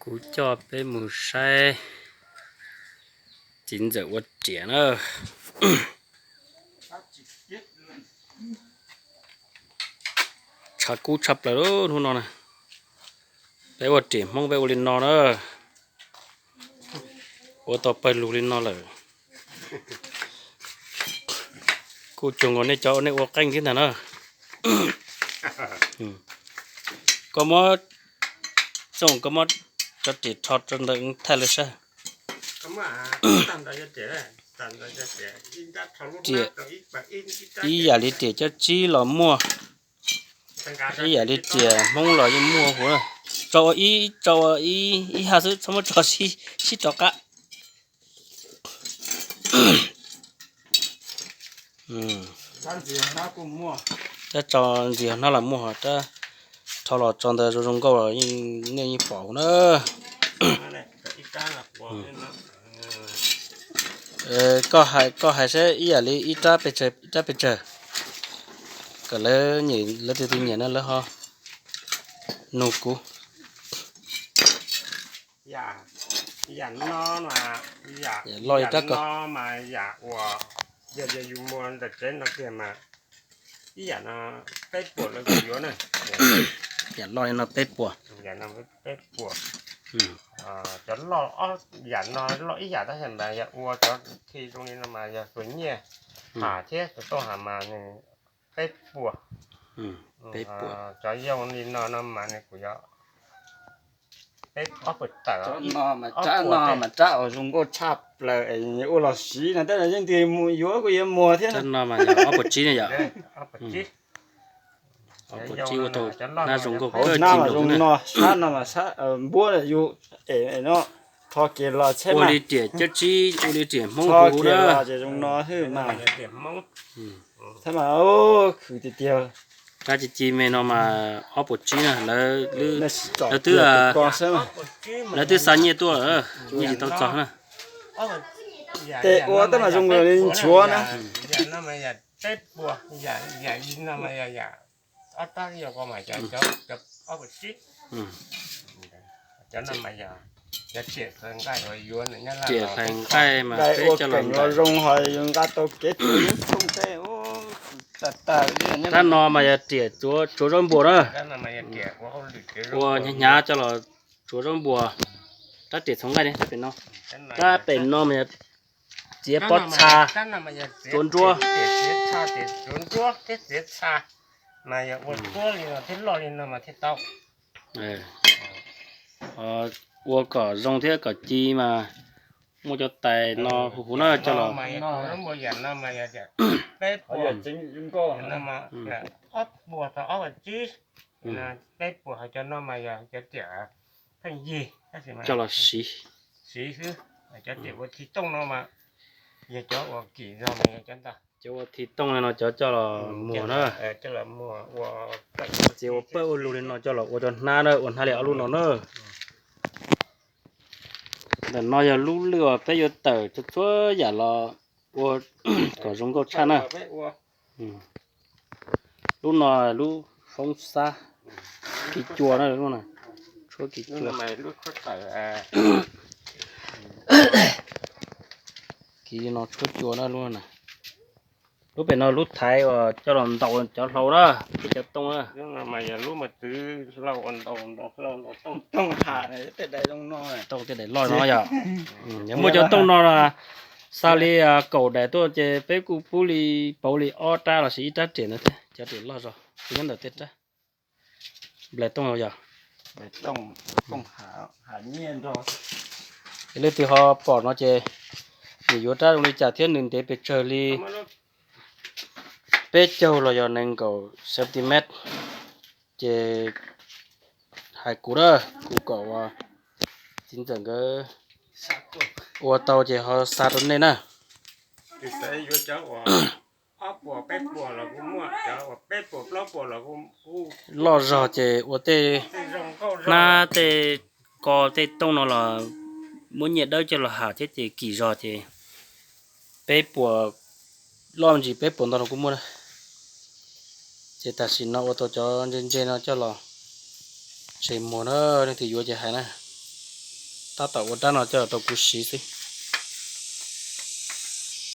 Kuv coj peb mus saib txiv ntxawm ua riam na. Tshav kub tshaj plaws lub hnub no na. Peb ua riam Hmoob peb ua li no na. Ua tau pawg lug li no lawm. Kuj cuag nkaus nej cov nej ua qeej thiab ntag na. Koj muab, Txooj, koj muab cov riam rho rau ntawm thaij lawv saib. Riam ib yam li riam cov tsib los muaj, ib yam li riam Hmoob los yeej muaj huv na. Rau ua ib, rau ua ib, ib haj xwb, txhob muab rau sib rov qab. Tab tso ntxiv hnab los muaj, tab rho los tso ntawd zoo zoo nkauj los nej yeej pom huv na. Koj hais saib ib yam li ib rab pes tsawg, ib rab pes tsawg, kom lawv nyiam, lawv tus twg nyiam no lawv ho nug kuv. Yam no mas, yam loj li tab ko mas yam uas yog yus muag ntawm tsev no tiag mas ib yam no peb puas lawv kuj yuav na. Yam loj li no peb puas. Yam no peb puas. Cov loj, yam no loj ib yam tab sis mas yog ua cov thi zoo li no mas yog tus nyiaj has thiab tus tauj has mas nws peb puas. Peb puas. Cov yoo li no no mas nws kuj yog peb, ob puas tawm. Rab no mas rab uas zoo nkauj tshaj plaws es ua los siv no tej zaum yeej tias yuav kuj yuav muag thiab no. Rab no mas yog ob puas tsib ne yom. Ob puas tsib. Ob puas tsib ua tau hnab zoo nkauj kawg. Hnab mas zoo no, sab no mas sab npuab yus es no rho kiag los txheb ua li riam cab tsib, ua li riam Hmoob huv na. Ces zoo no xwb mas. Txheb mas khwv tiag tiag. Rab ci ci me no mas ob puas tsib na, lawv, lawv twb, lawv twb xa nyiaj tuaj lawm, nyiaj tsis tau txog na. Tes ua tab mas zoo li nchuav na. Peb puas, yam li no mas yog yam ob rab yog ko mas yog ob puas tsib. Cov no mas yog cov riam hlais nqaij uas yuav nws nyob Laj Los, riam hlais nqaij mas peb coj los zoo ho yuav nqa tau kev txoos lub thooj tej. Rab no mas yog riam tsuav zaub npua na. Ua hnyav hnyav coj los tsuav zaub npua. Rab riam txhoov nqaij ne, rab pem no, rab pem no mas yog txiav pob txha, tsuav nruab. Mas yog ua tsuab li no thiab loj li no mas thiaj tau. Ua kom zoo thiab kom ci mas muaj cov tais no huv huv na coj los. Peb puas, ob puas tau ob puas tsib, peb puas hais cov no mas yog cov riam pheej yig, coj los siv, siv xwb. Cov riam ua thi tooj no mas yog cov uas kim zog mas yog cov ntag. Cov ua thi tooj no cov coj los muag na. Txiav ua pawg ua lug li no coj los ua rau hnab na, ua hnab li ob lub no na. Ntawm no yog lub lwj uas peb yuav tawm txhua txhua yam los ua kom zoo nkauj tshaj na. Lub no lub foob xab, kiv cua na, lub no tshuab kiv cua. Kiv no tshuab cua na lub no. Lub pem no lub thaiv uas coj los ntaus cov hlau na, cov tooj na. Tooj tej daim loj no yog, yog muaj cov tooj no xa li kaum daim tuaj ces peb kuj pub li, pauv li ob rab los sis ib rab riam ntawd thiab, cov riam loj zog nyob ntawm tej rab. Nplaim tooj yog, leej twg ho pom no ces nws yuav rab zoo li cas thiab nws ntev pes tsawg li peb caug los yog nees nkaum centimet, ces hais kuv na, kuv kom uas txiv ntxawm nkawd ua tau ces ho xa rau nej na. Loj zog ces ua tej hnab tej ko tej tooj no los muab nyiaj dawb coj los ham thiab ces kim zog ces peb puas, loj me ntsis peb puas ntau los kuj muaj na. Ces tam sim no ua tau cov ntse ntse no coj los tsev muag na, leej twg yuav ces hais na. Tab tom ua rab no coj los rau kuv siv xwb.